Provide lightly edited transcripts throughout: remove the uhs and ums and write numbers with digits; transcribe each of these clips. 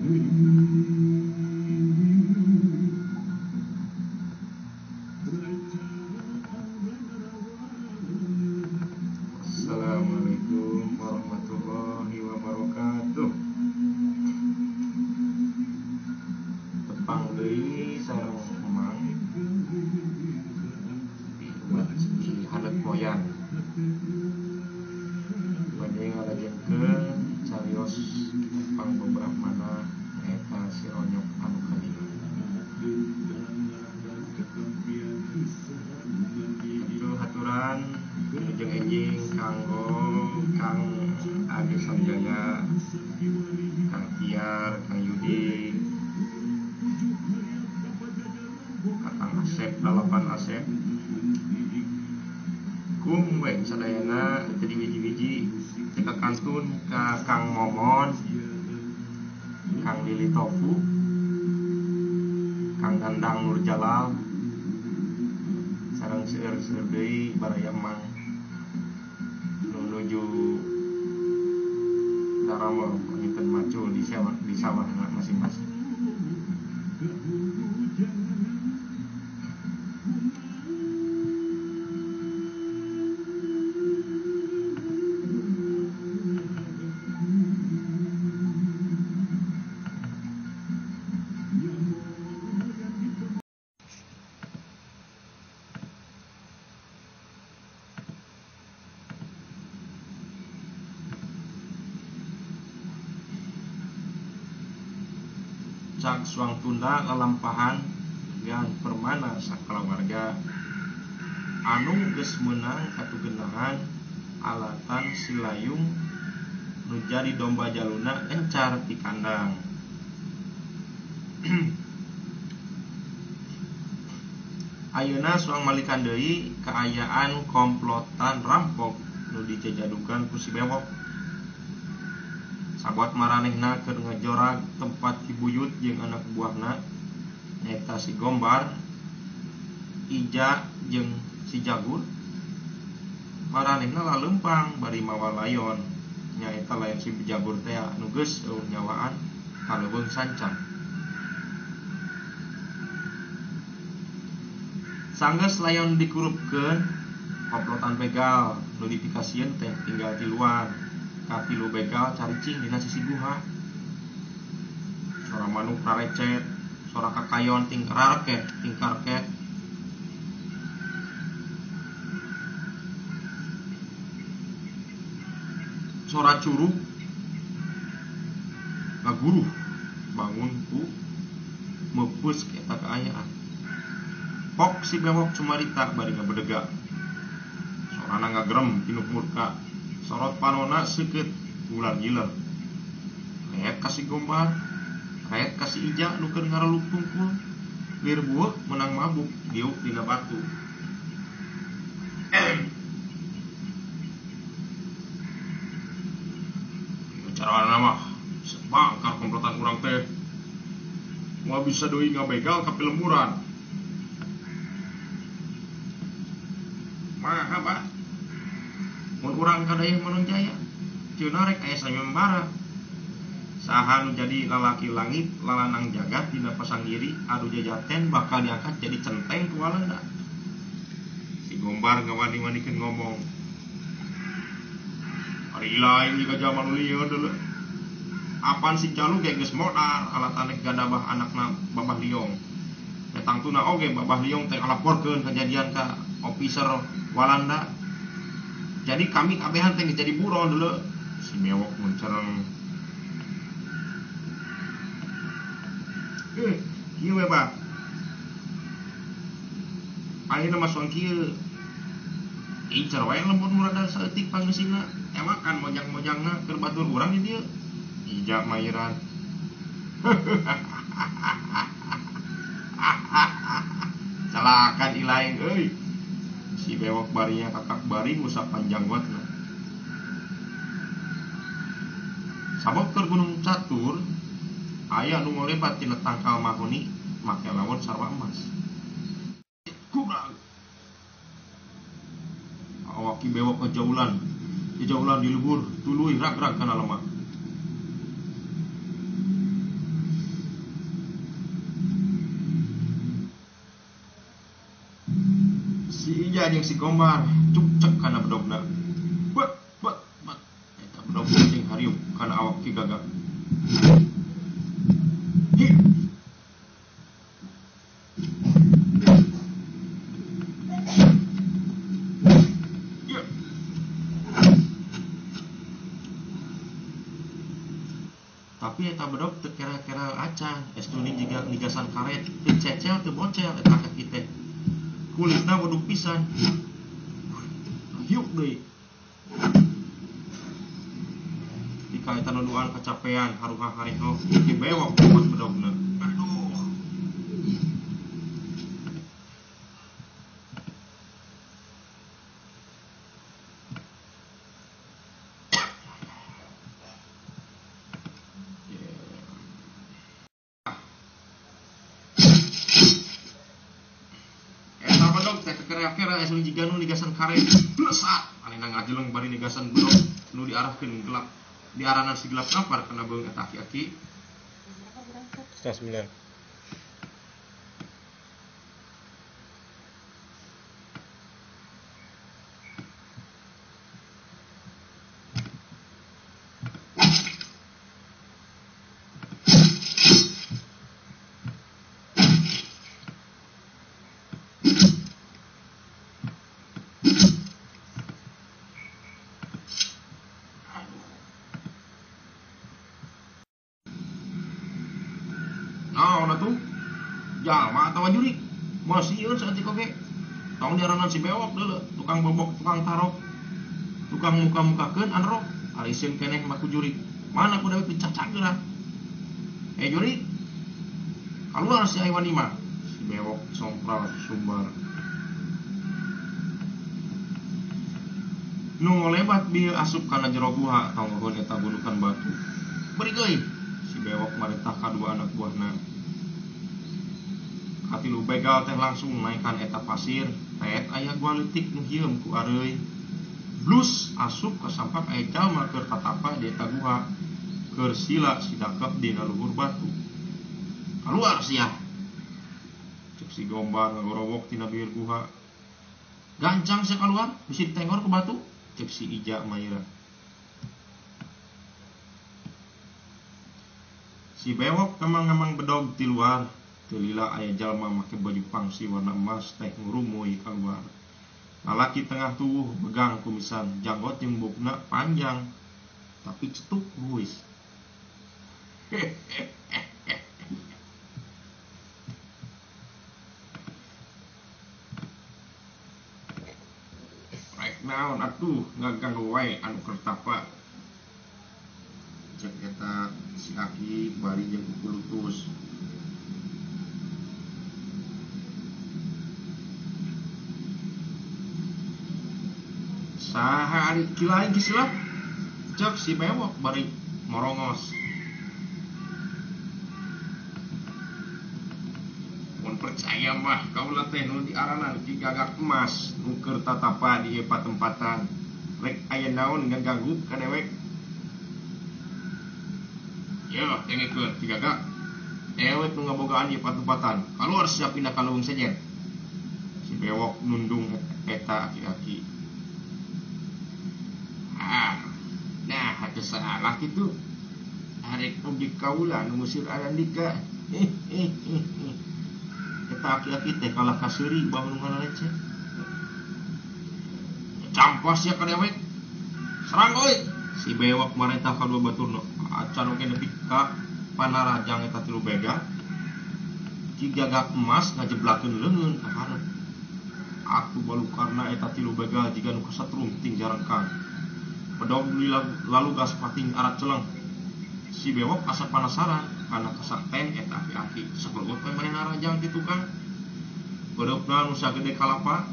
Assalamualaikum warahmatullahi wabarakatuh. Tepang deui sareng Emang di haneut moyan. Bade ngalajengkeun carios tepang bebrahmana nyaeta si Ronyok anu kalima. Atuh haturan wilujeng enjing kanggo Kang Ade Sanjaya, Kang Tiar, Kang Yudi, Kakang Asep, lalapan Asep, kum we sadayana teu dibiji-biji teu kakantun ka Kang Momon, Kang Lili Tofu, Kang Dandang Nur Jalal, sareng seueur-seueur deui baraya Emang nu nuju daramel panginten macul di sawah masing-masing. Cak suang tunda lalampahan gan permana sakalawarga anu geus meunang katugenahan alatan silayung nu jadi domba jaluna encar ti kandang. Ayeuna suang malikan deui kaayaan komplotan rampok nu dijajadukan ku si Bewok. Sabuat maranehna keur ngajorag tempat Ki Buyut jeung anak buahna nyaeta si Gombar, Ija jeung si Jagur. Maranehna laleumpang bari mawa layon, nyaeta layon si Jagur teh nu geus eueuh nyawaan kaleuweung sancang. Sanggeus layon dikurupkeun, komplotan begal nu dipikasieun teh tinggal tiluan. Katilu begal caricing dina sisi guha. Sora manuk rarecet, sora kakayon tingkarket, tingkarket. Sora curug ngaguruh bangun ku meupeus eta kaayaan. Pok si Bewok cumarita bari ngabedega. Sorana ngagerem pinuh murka. Sorot panona seukeut ular giler. Rek ka si Gombar, rek ka si Ija nu keur ngareluk tungkul. Lir bueuk meunang mabuk diuk dina batu. Carana mah bangkar komplotan urang teh. Moal bisa deui ngabegal ka pilemburan. Maha bah. Mun urang ka dayeuh Manonjaya, ceunah rek aya sayembara. Saha nu jadi lalaki langit lalanang jagat dina pasanggiri adu jajaten bakal diangkat jadi centeng ku Walanda. Si Gombar ngawani-wanikeun ngomong. Ari lain jiga jaman nu lieu deuleu. Apan si Jalu ge geus modar alatan rek gadabah anakna Babah Liong. Teh tangtuna oge Babah Liong teh ngalaporkeun kejadian ka officer Walanda. Jadi kami kabehan teh geus jadi buron deuleu. Si Bewok muncereng. Kieu we bah. Ayeuna mah suang kieu. Incer wae lembut nu rada saeutik pangeusina. Ewakan mojang-mojangna keur batur urang di dieu. Ija mairan. Calakan ilaing euy. Si Bewok barinya kakak bari ngusap panjanggotna. Sabab keur Gunung Catur aya nu ngolebat tina tangkal mahoni make lawon sarwa emas. Kurang. Awak Ki Bewok ngejaulan, jejaulan di luhur tuluy rag-rag kana lemah. Ija jeung si Gombar cukcek kana bedogna. Bet bet bet eta bedog penting hariup kana awak Ki Gagak. Hi. Ya. Tapi eta bedog teu kera-kera acan, estu ni jiga nigasan karet, teu cecel teu bocel eta kaki teh. Kulitna waduk pisan. Hiuk deui. Dika eta nuduan kacapean haruha hareho Ki Bewok kuat bedogna. Aduh. Kira-kira esun jiga nu nigasan karet blesat manehna ngajeleng bari nigasan bedog nu diarahkeun gelap diaranan si gelap napar kana beung eta aki-aki. 8:30. Naon atuh? Jalma atawa jurik? Masieun saeutik oge. Tong diaranan si Bewok deuleu, tukang bobok, tukang tarok, tukang muka-mukakeun anrok, ari sieun keneh mah ku jurik. Mana ku dewek dicacageuran. Eh jurik. Kaluar si Aiwan mah. Si Bewok sompral sumbar. Nu ngolebat bieu asup kana jero guha tonggoheun eta gundukan batu. Beri deui. Si Bewok marentah kadua anak buahna. Katilu begal teh langsung naikkan eta pasir, tet aya gua leutik nu hieum ku areuy. Blus asup ka sampak aya jalma keur tatapa di eta guha, keur sila sidakep dina luhur batu. Kaluar sia. Cek si Gombar ngagorowok tina bibir guha. Gancang sia kaluar, bisi ditengor ku batu, cek si Ija Maira. Si Bewok ngemang-ngemang bedog ti luar. Teu lila aya jalma make baju pangsi warna emas teh ngurumuy kaluar. Lalaki tengah tubuh begang kumisan, janggot jeung bukna panjang tapi cetuk huis. Rek naon atuh ngaganggu wae anu keur tapa. Cek eta si aki bari jeung kukulutus. Saha ari ki lain ki silap? Cek si Bewok bari morongos. Mun percaya mah kaula teh nu diaranan Ki Gagak Emas nu keur tatapa di ieu patempatan. Rek aya naon ngaganggu ka dewek? Yeuh, dengekeun Ki Gagak. Dewek nu ngabogaan ieu patempatan. Kaluar sia pindah ka leuweung sejen. Si Bewok nundung eta aki-aki. Nah, hati salah gitu. Arek oge kaula nu ngusir Arandika. Eta aki-aki teh kalah kaseuri bangun ngaleceh. Campas ya ka dewek. Serang euy. Si Bewok marentah ka dua baturna. Acan oge nepi ka panarajang eta tilu begal. Ki Gagak Emas ngajeblakeun leungeun ka hareup. Atuh balukarna eta tilu begal jiga nu kasetrum ting jarengkang. Bedog lalu gas pating arat celeng. Si Bewok asa panasaran kana kasakten eta aki-aki. Sapergot we manehna rajang ti tukang. Bedogna nu sagede kalapa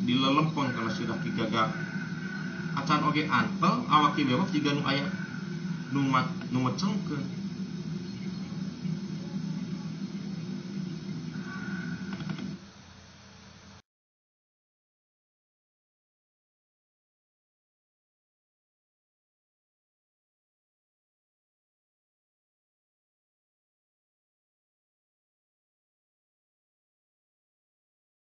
dilelempeng kana sirah Ki Gagak. Acan oge antel awak Ki Bewok jiga nu aya nu mecengkeun.